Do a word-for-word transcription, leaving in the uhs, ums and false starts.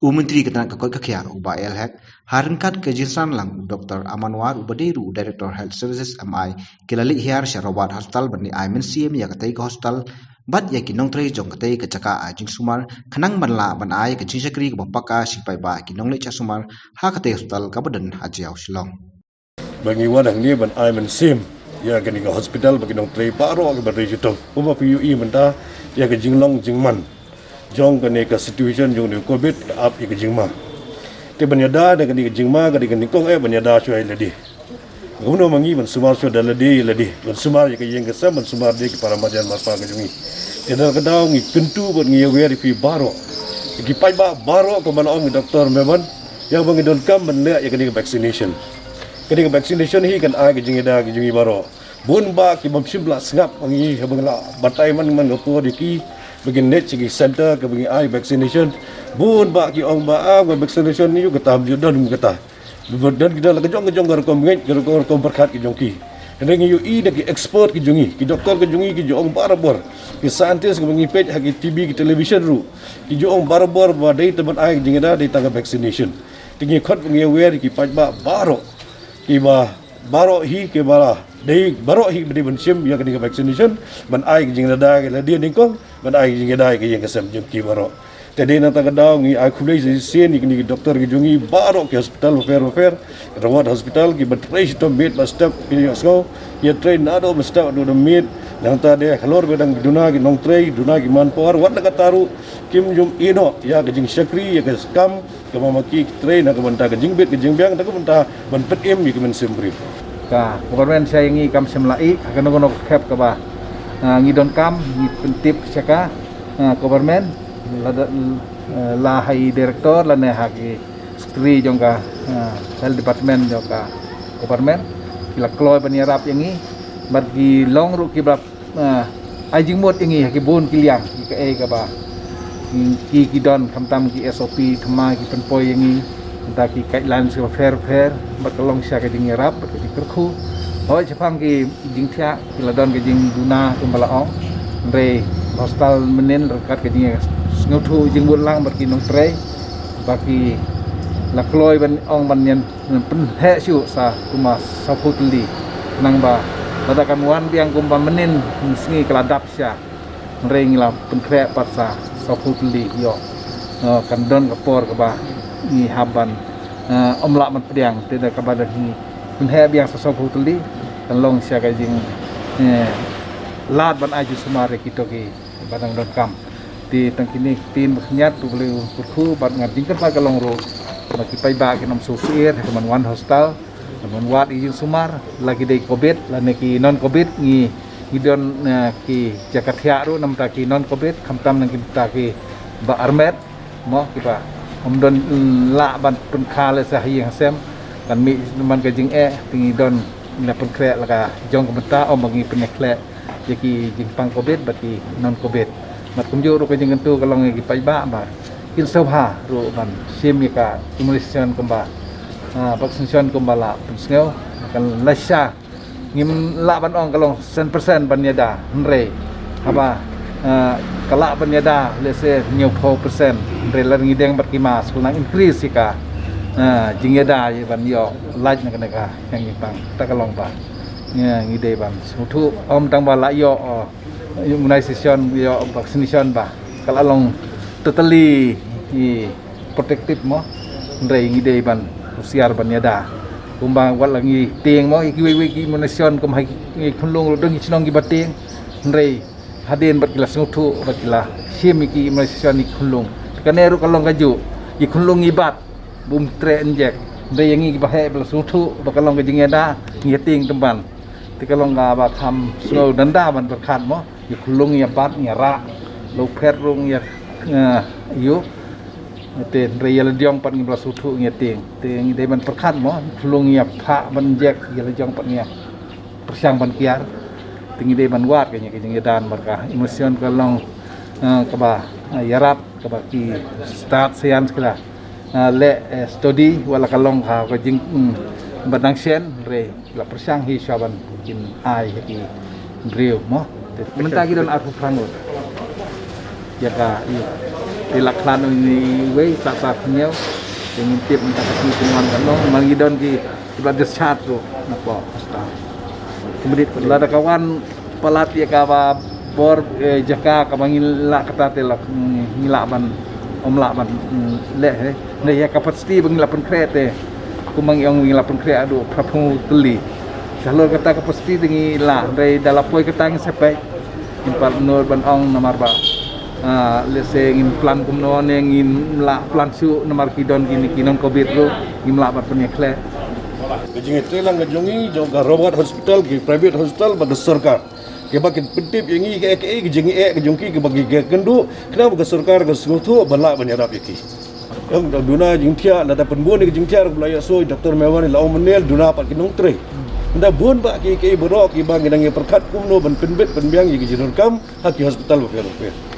U Myntri ka tnat ka koit ka khiar u Bah A L Hek, ha ryngkat ka jingsynran lang u Doktor Aman War uba dei ruh u Director Health Services M I, ki la leit hiar sha Rawat Hospital ban ai mynsiem ïa katei ka hospital bad ïa ki nongtrei jong katei ka jaka ai jingsumar, khnang ban lah ban ai ka jingshakri kaba paka sha ki paidbah ki nongleit sha sumar ha katei ka hospital kaba don ha Jaiaw, Shillong. Ba ngi wan hangne ban ai mynsiem ïa kane ka hospital ba ki nongtrei baroh kiba trei shitom. Kumba phi ïohi mynta ïa ka jinglong jingman jong kane ka situation jong kane ka covid ka ap ïa ka jingma. Te ban ïada da kane ka jingma ka dei ka nyngkong eh ban ïada shuwa ïa lade. Kumno ma ngi ban sumar shuwa da lade ïa lade, ban sumar ïa ka ïing ka sem, ban sumar da ki para marjan marpa ka jong ngi. Te da ka daw ngi kyntu bad ngi aware ïa phi baroh, ïa ki paidbah baroh, kumba la ong i Doktor Meban, ïa ba ngi donkam ban leh ïa kane ka vaccination. Kane ka vaccination hi kan ai ka jingïada ka jong ngi baroh. Bun bah ki bym shym la sngap ha ngi, haba ngi la batai man man ka por ïa ki ba kin leit sha ki center kaba ngi ai vaccination. Bun bah ki ong ba, ah, ka vaccination ïa kata, ym ju don kata. Don ki don la ka jong ka jong ka rukom ngeit, ka rukom, rukom pyrkhat ki jong ki. Hynrei ngi ïohi da ki expert ki jong ngi, ki doktor ki jong ngi, ki ju ong barabor. Ki scientist kiba ngi peit ha ki T V, ki television ruh, ki ju ong barabor ba dei tang ban ai ka jingïada dei tang ka vaccination. Te ngi khot ba ngi aware ïa ki paidbah baroh, kiba baroh hi, kiba dei baroh hi ba dei ban shim ïa kane ka vaccination, ban ai ka jingïada ïa lade nyngkong, ban ai ka jingïada ïa ka ïing ka sem jong ki baroh. Te dei na kata ka daw ngi ai khublei shisien ïa kine ki doktor ki jong ngi baroh, ki hospital bapher bapher, Rawat Hospital, kiba trei shitom miet bad step, ki ïohsngew, ki ïatrei naduh mynstep haduh mynmiet. Nangta dei halor ba dang duna ki nongtrei, duna ki manpower, wat na kata ruh kim ju ïehnoh ïa ka jingshakri, ïa ka kam kaba ma ki trei na ka bynta ka jingbit ka jingbiang, na ka bynta ban pynim ïa ka mynsiem briew. Ka government sha ïa ngi kam shym la ïeh ha kano kano ka khep kaba, ah, ngi donkam, ngi pyntip sha ka, ah, government, la da, eh, la ha i director lane ha ki secretary jong ka, ah, health department jong ka government, ki la kloi ban ïarap ïa ngi bad ki long ruh kiba, ah, ai jingmut ïa ngi ha ki bun ki liang, ïa kaei kaba, mm, ki, ki don, khamtam ki S O P, thymmai ki pynpoi ïa ngi, bad ki guidelines kiba pher pher, bad ka long sha ka jingïarap bad ka jingkyrkhu. Hooid, shaphang ki jingthiah ki la don ka jingduna kumba la ong. Hynrei hospital mynnin ryngkat ka jingsngewthuh jingmut lang bad ki nongtrei, ba ki la kloi ban ong ban ïa pynheh shuh sa kumba sawphew tylli. Khnang ba lada kan wan biang kumba mynnin, mynsngi ka la dap shisha. Hynrei ngi la pynkhreh pat sa sawphew tylli ïoh. Eh, kan don ka por kaba ngi hap ban, eh, ym lah ban pdiang, te da kaba da ngi pynheh biang sa sawphew tylli, kan long sha ka jing, eh, lad ban ai jingsumar ïa kito kiba dang donkam. Te tang kine ki ktien ba khyndiat ruh balei u kyrkhu bad nga jingkyrpad ka long ruh ba ki paidbah kin ym shu syier ha ka ban wan hospital, ka ban wad ïa jingsumar, la ki dei covid lane ki non covid, ngi, ngi don, eh, ki jaka thiah ruh namar ki non covid, khamtam na ki bynta kiba armet mo, kiba ym don, mm, lah ban pynkhie leh sha ha ïing ha sem, kan mih man ka jingeh, te ngi don, ngi la pynkhreh la ka jong ka bynta, ym ba ngi pynïakhleh ïa ki jingpang covid bad ki non covid. Bad kumjuh ruh ka jingkyntu ka long ïa ki paidbah ba kin sngewbha ruh ban shim ïa ka immunization kumba, ah, vaccination kumba la pynsngew, kan lashai. Ngim lah ban ong ka long san percent ban ïada, hynrei haba, ah, ka lah ban ïada lehse hynñiewphew percent, hynrei lada ngi deng bad ki mask, ka nang increase ïa ka, ah, jingïada ïa ban ïoh lait na kane ka jingpang. Te ka long ba, ïa, ngi dei ban sngewthuh, ym tang ba la ïoh, oh, immunization, ïoh vaccination ba ka la long totally, i, protective mo. Hynrei ngi dei ban husiar ban ïada. Kumba wat la ngi tieng mo, ïa kiwei wei ki immunization kum ha ki, ki khunlung ruh don ki shnong kiba tieng. Hynrei hadien bad ki la sngewthuh bad ki la shim ïa ki immunization ïa ki khunlung. Kane ruh ka long kajuh, ïa ki khunlung ngi bat bym treh injek. Hynrei ïa ngi kiba heh ba la sngewthuh ba ka long ka jingïada, ngi tieng tymmen. Te ka long kaba kham sngew danda ban pyrkhat mo. Ïa khunlung ïa bat ïa rah, la u phet ruh ïa, eh, ïoh. Te hynrei ïa ladiang pat ngi ba la sngewthuh ïa tieng. Te ngi dei ban pyrkhat mo, khunlung ïa phah ban injek, ïa ladiang pat ïa pyrshang ban kiar. Te ngi dei ban wad ka ïa ka jingïada namar ka immunization ka long, eh, kaba, eh, ïarap, kaba ki stad science ki la, eh, leh, eh, study, wat la ka long ka, ka jing, mm, ba dang shen, hynrei la pyrshang hi sha ban kin ai ha ki briew mo. Te mynta ki don arphew phrang ngut. Ïa ka, ïa. Te la khlad uni wei sa sa khñiaw. Te ngin tip mynta ka sngi pynwan ka long, man ngi don ki kiba discharge ruh na pdeng hospital. Kumdit lada ka wan palat ïa kaba bor, eh, jaka kaba ngi lah kata te la, mm, ngi lah ban, ym lah ban, mm, leh, eh. Nda ïa capacity ba ngi la pynkhreh te kumba ngi ong ngi la pynkhreh haduh phraphew tylli. Shalor kata capacity te ngi lah, hynrei da la poi kata ngi sa peit. Ngim pat nud ban ong namar ba, ah, lehse ngim plan kumno ne ngim lah plan shuh namar ki don kine ki non covid ruh, ngim lah ban pynïakhleh. Ka jingïatreilang ka jong ngi, jong ka Rabat Hospital, ki private hospital bad ka sorkar. Kiba kin pyntip ïa ngi kaei kaei ka jingeh ka jong ki, kiba ki kynduh, khnang ba ka sorkar kan sngewthuh ba lah ban ïarap ïa ki. Ong da duna jingthiah, lada pynbun ïa ka jingthiah ruh ba la ïohsngew Doctor Mewani la ong mynne la duna pat ki nongtrei. Ynda bun bah kiei kiei baroh kiba ngi dang ïa pyrkhat kumno ban pynbit pynbiang ïa ka jingdonkam ha ki hospital bapher bapher.